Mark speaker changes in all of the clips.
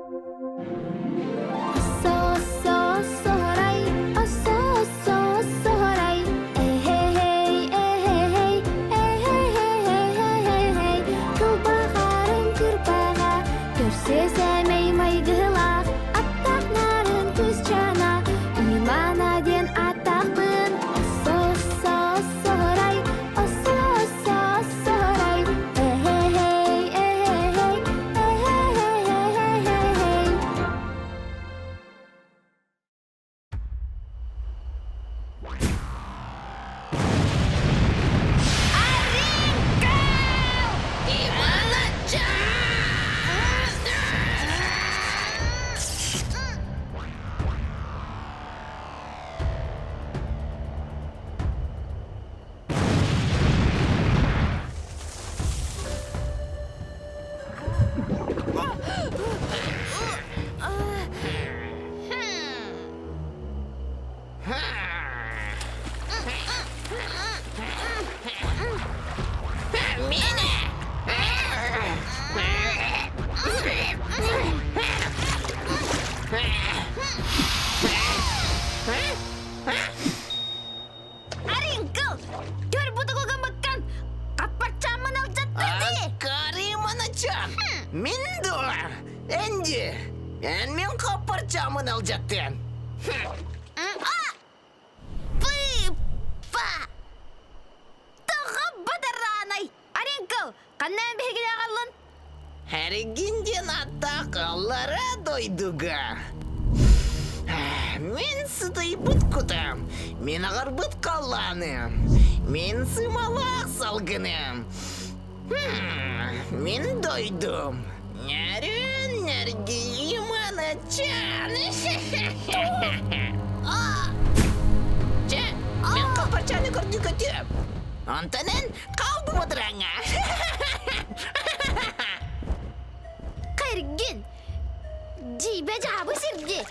Speaker 1: Оссо-оссо-оссоһорай, оссо-оссо-оссоһорай, эһэ-һэй, эһэ-һэй, эһэ-һэй-һэй-һэй-һэй, кылбаҕарын кырбаҕа, көрсө сэмэй майгылаах, аттаах нарын кыысчаана, Имана диэн ааттаахпын, оссо-оссо-оссоһорай, оссо-оссо-оссоһорай, эһэ-һэй, эһэ-һэй, эһэ-һэй-һэй-һэй-һэй.
Speaker 2: Арыҥкыл, көр бу тугу гыммыккын! Хаппарчааммын алдьаттын дии!
Speaker 3: Кариманачан! Мин дуо? Энди! Эн мин хаппарчааммын алдьаттын!
Speaker 2: Пыыппа! Тоҕо бадараанай! Арыҥкыл, ханна биһигини аҕаллын?
Speaker 3: Эргин диэн аттаах аллара дойдуга. Мин сытыйбыт кутам, мин аҕарбыт халлааным, мин сымалаах салгыным. Мин дойдум. Нэрин нэргийиманачан. Чэ, мен капарчаны көрдүү көтүөм. Онтон эн Хаалбыбатыраҥа.
Speaker 2: Кэргин! Дьиибэ дьаабы сирди!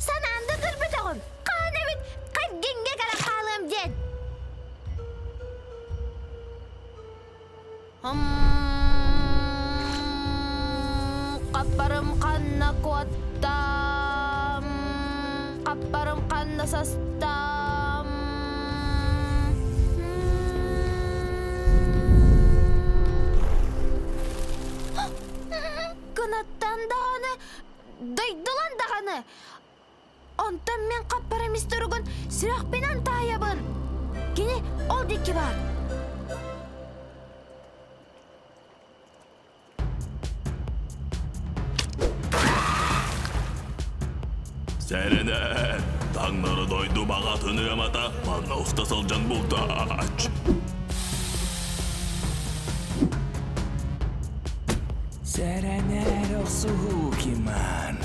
Speaker 2: Санаан да көрбөтөҕүм! Хаһан эбит кэргиҥҥэ кэлэ хаалыам диэн! Хаппарым ханна куоттам, хаппарым ханна састам. Кынаттан даҕаны, дойдулан даҕаны. Онтон мин хаппарым ис туругун сүрэхпинэн таайабын. Кини ол диэки баар.
Speaker 4: Сэрэнэн, таҥнары дойду баҕатын ыамата манна уста сылдьан бултаач.
Speaker 5: Сэрэнээр охсуһуу киман,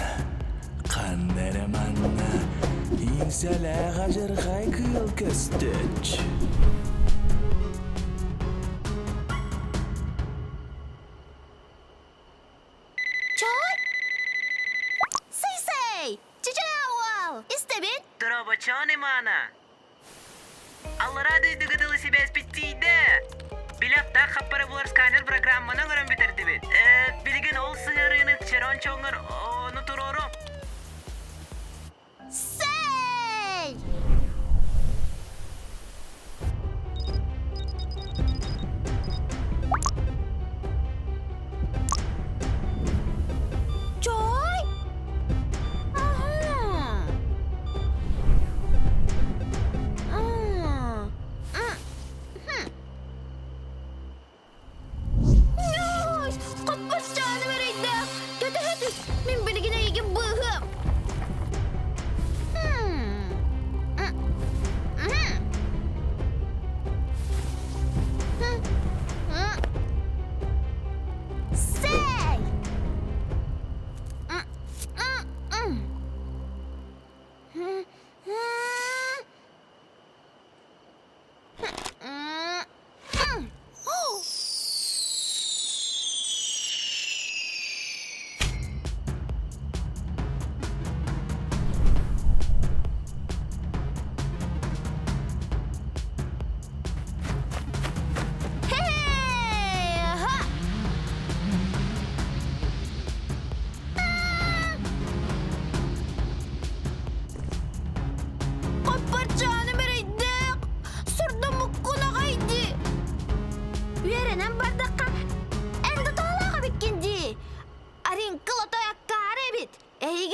Speaker 5: ханна эрэ манна иҥсэлээх адьырҕай кыыл көстөч.
Speaker 2: Чой? Сый-сый! Чычаауал! Истэбин?
Speaker 6: Дорообочон Имана! Аллараа дойдуга дылы сибээспит тиийдэ! Билэхтаах хаппара булар сканер программаны оҥорон бүтэрдибит. Билигин ол сыһыарыыны Черон чоҥҥор ону туруору.
Speaker 2: Сэй! Чой? Ага. Ньуус! Хоппосчааны эрэйдээх! Кэтэһэ түс! Мин билигин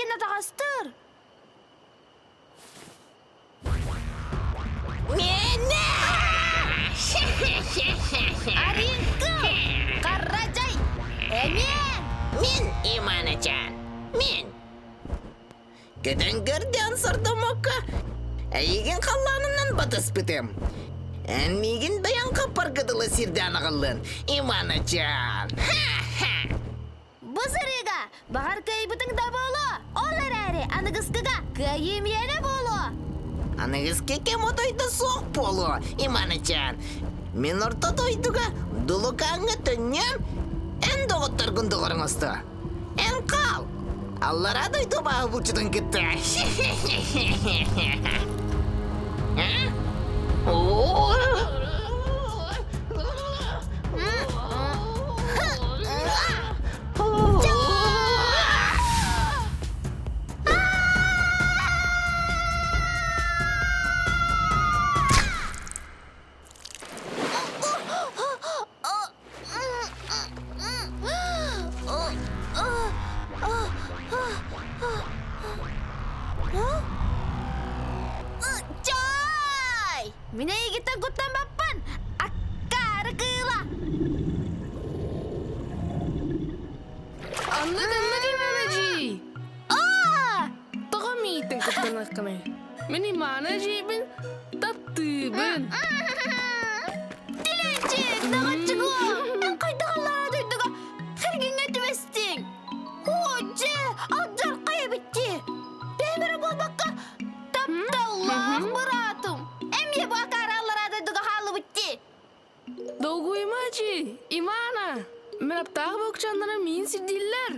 Speaker 2: Эйигин атаҕастыыр. Аринка! Каражай! Эмиэн!
Speaker 3: Мин Иманычан! Мин! Көтөн көрдөөн сордоммокко, эйигин халлаанынан батыспытым. Эн миигин бэйэҥ хаппарга дылы сирдээн аҕаллын, Иванычан!
Speaker 2: Бу сырыыга баҕар кыайбытыҥ да буолуо, ол эрээри аныгыскыга кыайыы миэнэ буолуо.
Speaker 3: Аныгыскы кэм отойдо суох буолуо, Иванычан. Мин орто дойдуга дулукааҥҥа төннүөм, эн доҕотторгун доҕоруҥ оҥосто. Эн хаал! Аллараа дойду абааһы булчутун кытта.
Speaker 2: Чай! Мин эйигиттэн куттаммаппын! Аккаары кыыла!
Speaker 7: Аннык аннык имэнэжий!
Speaker 2: Аа!
Speaker 7: Тоҕо мииттэн куттаныаххыный? Мин Имана эдьиийбин таптыыбын.
Speaker 2: Тилэнчик, доҕоччугуом! Эн хайдах аллараа дойдуга хэргиҥҥэ түбэстиҥ? Оо, дьэ, алдьархай эбит дии! Бэйэм эрэ буолбакка, тапталлаах быраатым! Эмиэ бу акаары аллараа дойдуга хааллыбыт дии!
Speaker 7: Долгуйма эдьиий, Имана! Мин аптаах бокчаннара миин сирдииллэр.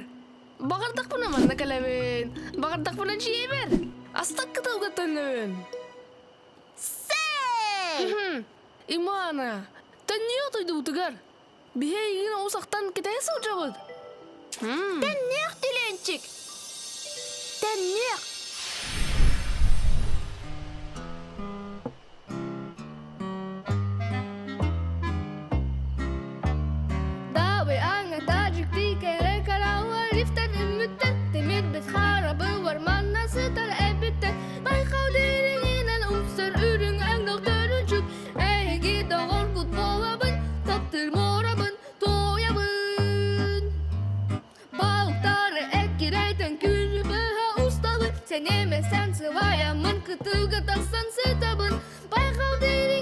Speaker 7: Баҕардахпына манна кэлэбин, баҕардахпына дьиэбэр, астак кытылга төннөбүн.
Speaker 2: Сэй!
Speaker 7: Имана, төннүөх дойдубутугар. Биһи эйигин олус ахтан кэтэһэ сылдьабыт.
Speaker 2: Төннүөх, Түлүөнчик! Төннүөх!
Speaker 7: Даабый аҥата дьикти кэрэ карауа лифтэн үммүттэн тимирбит харабы варманна сытар эбиттэн байхал дириҥинэн умсар үрүҥ өҥнөх төрүнчүк эһиги доҕоргут буолабын таптыыр муорабын туойабын Балыктары эккирэйтэн күнү быһа устабын Сэнэмэ сэн сылайаммын кытыыга тахсан сытабын Байхал дириҥ.